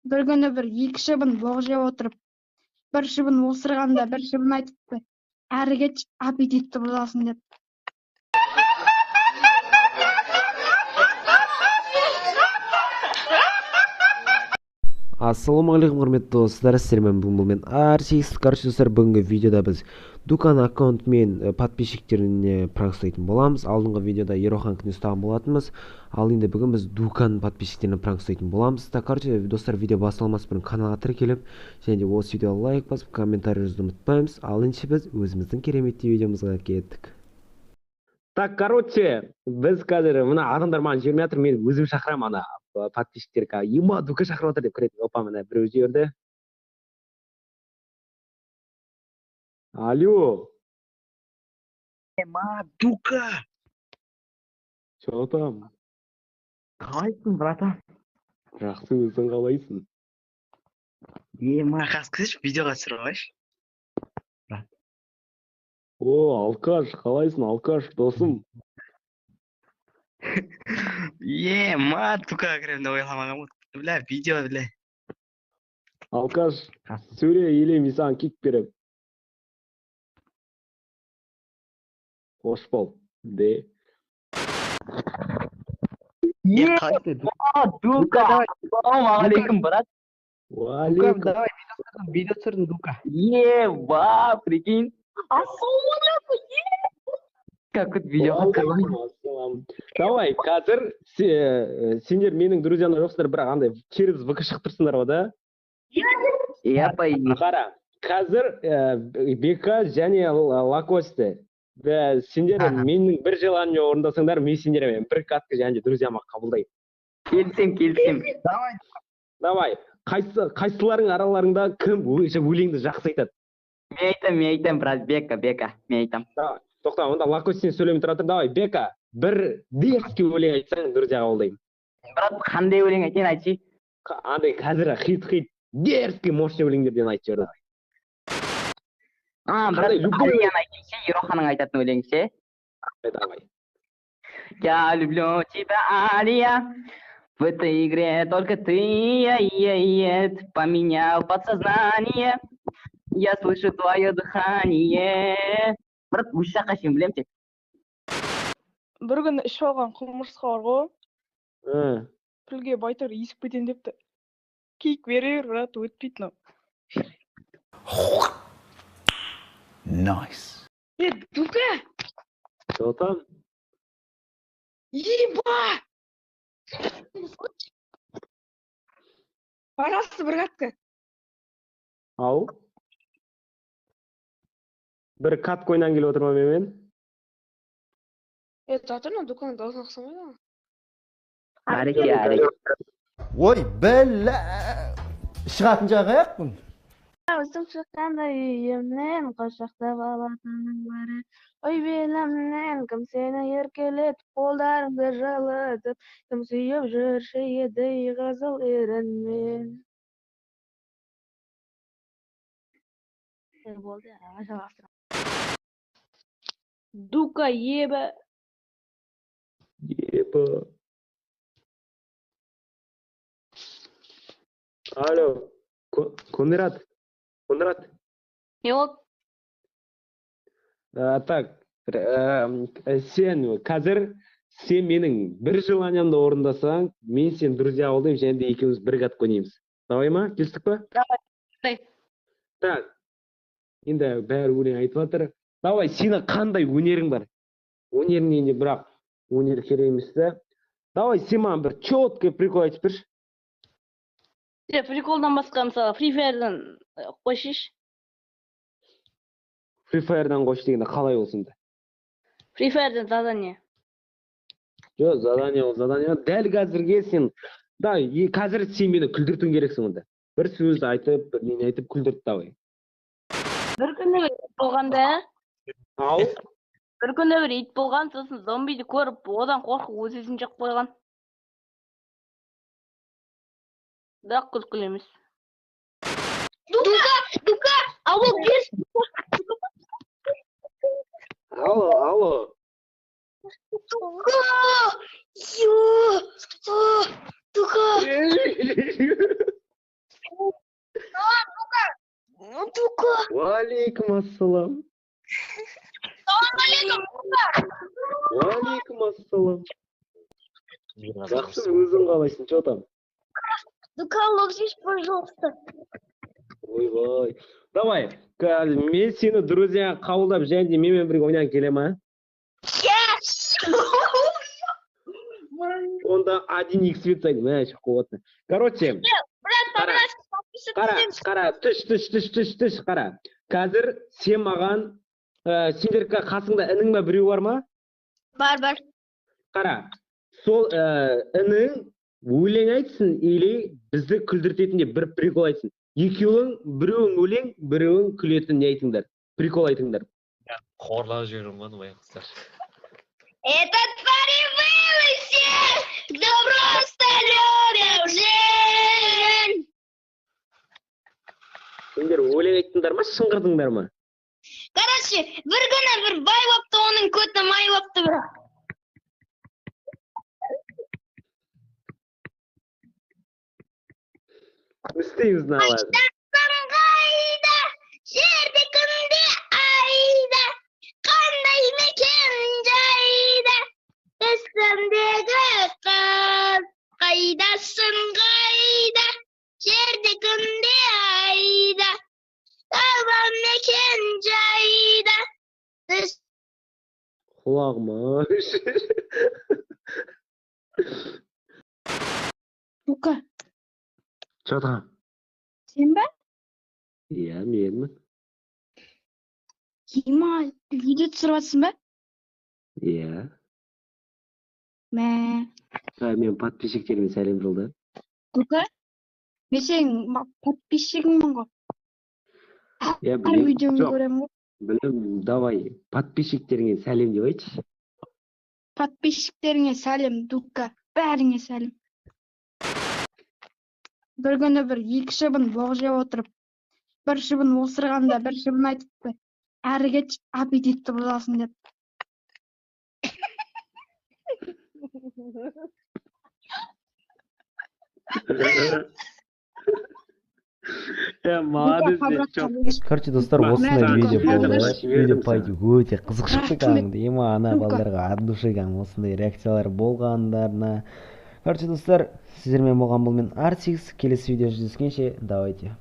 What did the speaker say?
Бір күні бір екі шыбын боқ жеп отырып, бір шыбын осырғанда бір шыбын айтыпты: әрі кетші, аппетитті бұзасың деп. Ассалаумағалейкум, құрметті достар, сіздермен бүгін бұл мен Арсис. Короче, достар, бүгінгі видеода біз Дукан аккаунтымен подписчиктеріне пранк ұстайтын боламыз. Алдыңғы видеода Ероханкіні ұстаған болатынбыз. Ал енді бүгін біз Дукан подписчиктеріне пранк ұстайтын боламыз. Так, короче, достар, видео басталмас бұрын каналға тіркеліп, және де осы видеоға лайк басып, комментарий жазуды ұмытпаймыз. Ал ендеше біз өзіміздің кереметтей видеомызға кеттік. Так, короче, біз қазір мына адамдар маған жібермей жатыр, мен өзім шақырамын ана подписчиктер ема Дука шақырып жатыр деп кіреді. Опа, міне біреу жіберді. Алло. Ема, Дука! Че там? Қалайсың, братан? Жақсы, өзің қалайсың? Ема, қазір кірші, видеоға түсіріп алайыншы. Брат. О, алкаш, қалайсың, алкаш, досым? Ема, Дукаға кіремін деп ойламағанмын. Бля, видео, бля. Алкаш, сөйле, или мен саған кик беремін. Қош бол, де. Е, қалайсың? Дука, ассалаумағалейкум, брат. Уалейкум. Давай, видео түсірдім, Дука. Еба, прикинь. Ассалаумағалейкум. Как видео. Ассалам. Давай, қазір сендер менің друзьямда жоқсыңдар, бірақ андай через ВК шығып тұрсыңдар ғой, да? Иә, по идее. Қара, қазір Бека және Лакосте. Сендер менің бір желаниемді орындасаңдар, мен сендермен бір катка және де друзьяма қабылдаймын. Келісем, келісем. Давай. Давай, қайсыларың араларыңда кім өлеңді жақсы айтады? Мен айтам, мен айтам, брат, Бека, Бека, мен айтам. Давай, тоқта, онда Лакос сен сөйлемей тұра тұр. Давай, Бека, бір дерзкий өлең айтсаң, друзья қабылдаймын. Брат, қандай өлең айтайын, айтшы? Андай қазір хит-хит, дерзкий, мощный өлеңдерден айтып жібер, давай. А, брат, Қандай, любой Алияны айтайын ше, Ероханың айтатын өлеңі ше. Давай. Я люблю тебя, Алия. В этой игре только ты, я, я, я, ты поменял подсознание. Я слышу твое дыхание. Брат, осы жаққа шейін білемін тек. Бір күні ішіп алған құмырсқа бар ғой. Пілге байтар иісіп кетемін депті. Киік бере бер, брат, өтпейді мынау. Nice. Е, Дука! Че там? Еба! Пожалуйста, бір катка. Ау. Бір катка ойнағың келіп отыр ма менімен? Е, тұра тұр, мына Дуканың дауысына ұқсамайды ғой. Әреке, әреке. Ой, бәлә. Шығатын жағы аяқпын. Өсіп шыққанда үйімнен құшақтап алатынның бірі. Ой, белімнен кім сені еркелетіп, қолдарыңды жылытып, кім сүйіп жүрші еді қызыл ерінмен. Болды, жалғастырамын. Дука, еба. Еба. Алло, Конрад. Конрад. Не болды? Так, сен қазір сен менің бір желаниямды орындасаң, мен сені друзья қабылдаймын және де екеуміз бір катка ойнаймыз. Давай ма? Келістік па? Давай. Так. Енді бәрі өлең айтып жатыр. Давай, сенің қандай өнерің бар? Өнерің енді, бірақ өнер керек емес та. Давай, сен маған бір четкий прикол айтып берші. Е, приколдан басқа, мысалы, Free Fire'дан қойшыш. Free Fire'дан қойшы дегенде қалай ол сонда? Free Fire'дан задание. Жоқ, задание ол задание. Дәл қазірге сен, да, қазір сен мені күлдіртуің керексің онда. Бір сөз айтып, бір нені айтып күлдірт давай. Бір күні бір ит болғанда, Ау. бір күні бір ит болған, сосын зомбиді көріп, одан қорқып өз өзін жеп қойған. Бірақ күлкілі емес. Дука, Дука, алло, берші. Алло, алло. Дука! Ё! Дука! Уағалейкум ассалам. Уағалейкум ассалам. Жақсы, өзің қалайсың, че там? Дука, локсишь, пожалуйста. Ойбай. Давай, мен сені друзья қабылдап және де менімен бірге ойнағың келе ма? Yes! Онда 1x бет сайын, мә, шығып. Короче, Брат, қара, қара, қара, түш, түш, түш, түш, түш, қара. Қазір сен маған, сендер қасыңда інің ба біреу бар ма? Бар, бар. Қара, сол інің өлең айтсын или бізді күлдіртетіндей бір прикол айтсын. Екеуің, біреуің өлең, біреуің күлетін не айтыңдар? Прикол айтыңдар. Қорлап жіберген ғой байғұстар. Этот парень был из всех, кто просто любил жизнь. Сендер өлең айттыңдар ма, шыңғырдыңдар ма? Короче, бір күні бір бай бопты, оның көті май бопты бірақ. Не істейміз мыналарды? Қайда, жерде күнде айда, қандай мекен жайда, үстімдегі қыз, қайдасың қайда, жерде күнде айда, табан мекен жайда. Құлағым ай. Дука. Че там? Сен бе? Иә, менмін. Ема, видео түсіріп жатсың ба? Иә. Мә. Мен подписчиктеріме сәлем жолда. Дука, мен сенің подписчигіңмін ғой. Иә, Әр білем. видеоңды Жоқ, көремін ғой. білем, давай, подписчиктеріңе сәлем деп айтшы. Подписчиктеріңе сәлем, Дука, бәріңе сәлем. Бір күні бір екі шыбын боқ жеп отырып, бір шыбын осырғанда бір шыбын айтыпты. Әрі кетші, аппетитті бұзасың деп. Молодец. Короче, достар, осындай видео болды. Видео по идее өте қызық шықты кәдімгідей. Ема ана балдарға от души кәдімгі осындай реакциялар болғандарына. Короче, достар, сіздермен болған бұл мен Артикс. Келесі видео жүздескенше, давайте.